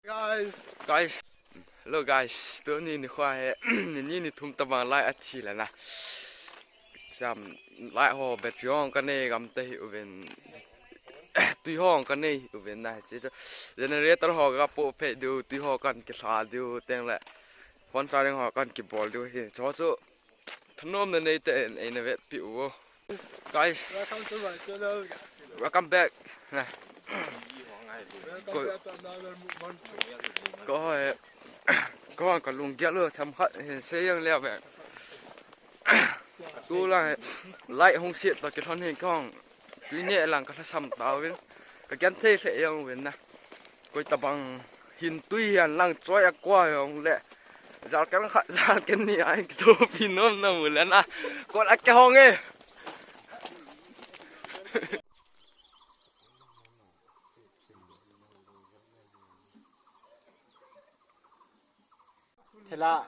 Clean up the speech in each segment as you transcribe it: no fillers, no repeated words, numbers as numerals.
Guys. Guys. Hello guys. Tu ni ni khwa he ni ni ni thum ta bang lai a thi la na. Cham lai ho battery hong ka nei gam te hi uven tui hong ka nei uven na chi generator ho ka pu phe du tui ho kan ki thla du teng le phone charging ho kan ki bol du hi cho chu thanom na nei te en ei na vet pi u guys. Welcome to my channel. Welcome back. Nè. Welcome back to another mukbang. Có có cả lùng ghét luôn thầm khát hiện xe yang leo về. Tu là lại hông xiết và cái thon hình con. Tuy nhẹ là cái sầm táo bên. Cái ghen thế thế yang bên nè. Coi tập bằng hình tuy hiền lăng choi qua ông lẹ. Giao cái khát giao cái này anh cái tô pin nó nằm lên à. Còn cái hông ấy. Thế là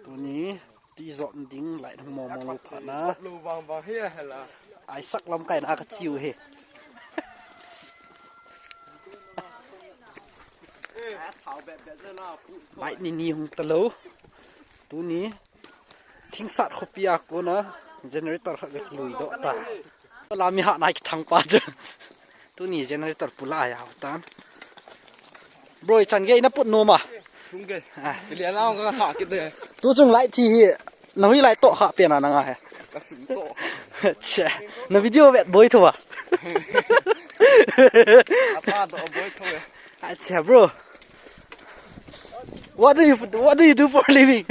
ตัวนี้ตีจอดดิ้งไหลทั้งมองมองลูกผ่านนะไอ้สักลำไก่นะกระจิวเฮไหลนี่นี่หงตะลูตัวนี้ทิ้งสัตว์ขบยากกูนะเจเนอเรเตอร์ก็ลุยดอกตาลามีหานายทางปาจ้ะตัวนี้เจเนอเรเตอร์ปุลายาวตามบรอยจันเกยนะปุ่นโนมา Trung kì. Cái liền nào có thả cái này. ตัวจงไล่ที่น้อยไล่โต๊ะขาเปลี่ยนอะไรไง Cái súng tổ. เช่ในวิดีโอแบบบอยทัว Ta tổ bối thôi. เช่ bro what do you do for a living?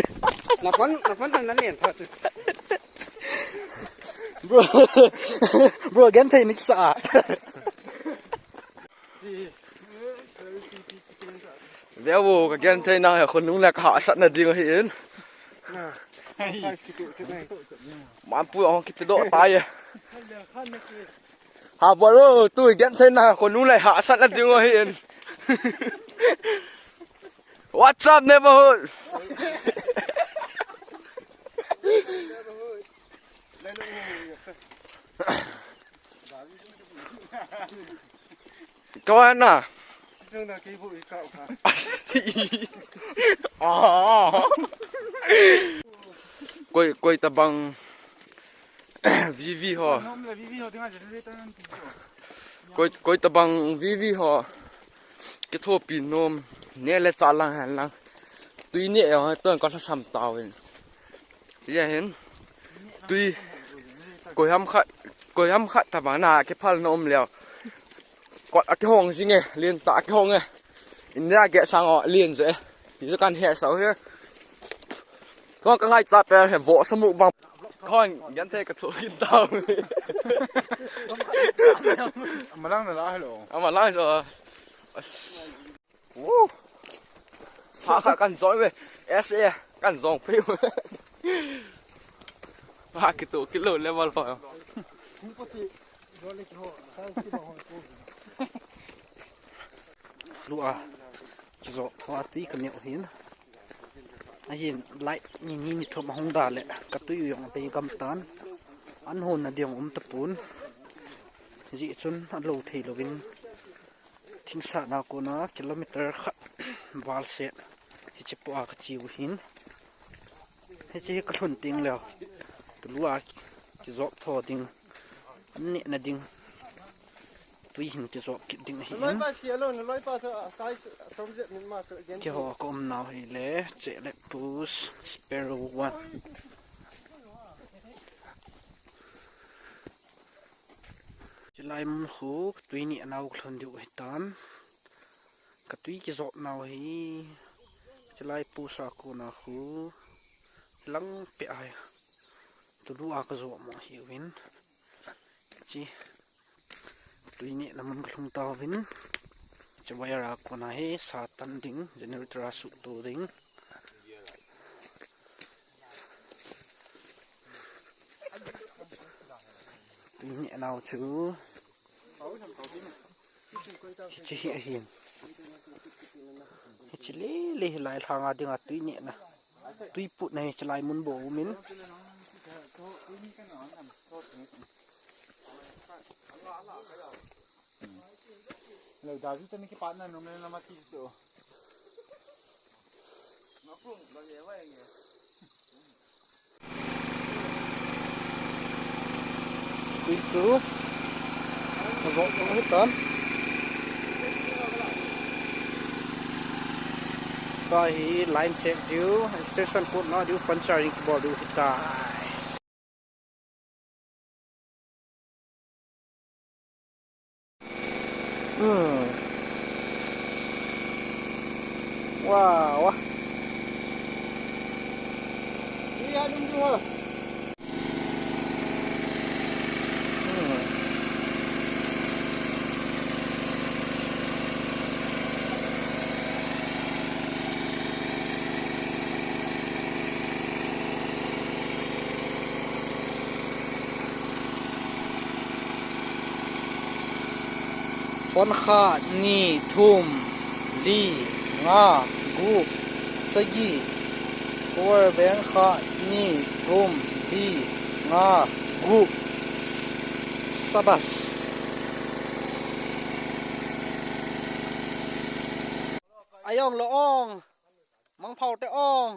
Nó phấn nó phấn thằng nó liền thật. Bro, bro, again thấy nick sa. Béo bù cái gen thế nào con nung là họ sẵn là đi ngồi hiện. Mà bù ông cái độ tay à. Hà bro, tôi gen thế nào con nung lại họ sẵn là đi ngồi hiện. What's up neighborhood? Các anh à? Quay quay tập bằng VV họ. Quay quay tập bằng VV họ. Cái thua pin nôm nè là chọn lăng hàn lăng. Tuy nhẹ rồi tôi có sầm tàu rồi. Thế hiện tuy quay hâm khát tập bằng nào cái pal nôm liều. Còn cái hồng gì nghe liền tạ cái hồng nghe ra cái sang họ liền rồi thì cho căn hệ xấu hết có cái ngay chặt về vỗ sâm mụ bằng con nhắn thế cái thua yên tao mà đang là lại rồi mà đang rồi sao khá căn giỏi về se căn dòng phiêu ba cái tổ cái lồn lên bao rồi lụa gió thoa tí cái miệng hiến anh hiền lại nhìn nhìn thua mà không đà lệ cái túi dùng tay cầm tán ăn hồn là điều ôm tập bốn dị chun ăn lâu thì lâu bên thính xã nào cô nó km khát val sẽ thì chụp qua cái chiều hiến thế chỉ cái thuần tiếng liều từ lụa cái gió thoa tiếng ăn nhẹ là tiếng tuy hình cái gió kịp tiếng hiến cái họ có ông nào thì lẽ chạy lại push sparrow one cái lại muốn hú tuy nhẹ nào lần điệu hết tan cái tuy cái gió nào thì cái lại push cô nào hú lăng bẹ ai từ lúc cái gió mà hiểu vin chỉ tuy nhẹ là muốn không tao vin chỉ bây giờ cô này sa tan đỉnh generator sụp đổ đỉnh tuy nhẹ nào chứ chỉ hiện hiện chỉ lê lê lại hàng à đỉnh à tuy nhẹ nè tuy bụt này chỉ lại muốn bổ mình Tui chu a zawh tawh hret a ta hi line chek diu station pawh na diu phone charging te pawh diu hetai. Umm wow Phone kha ni thum li nga gu sagi power bank kha ni thum li nga gu sabas. Ayong lo ong mang phau te ong.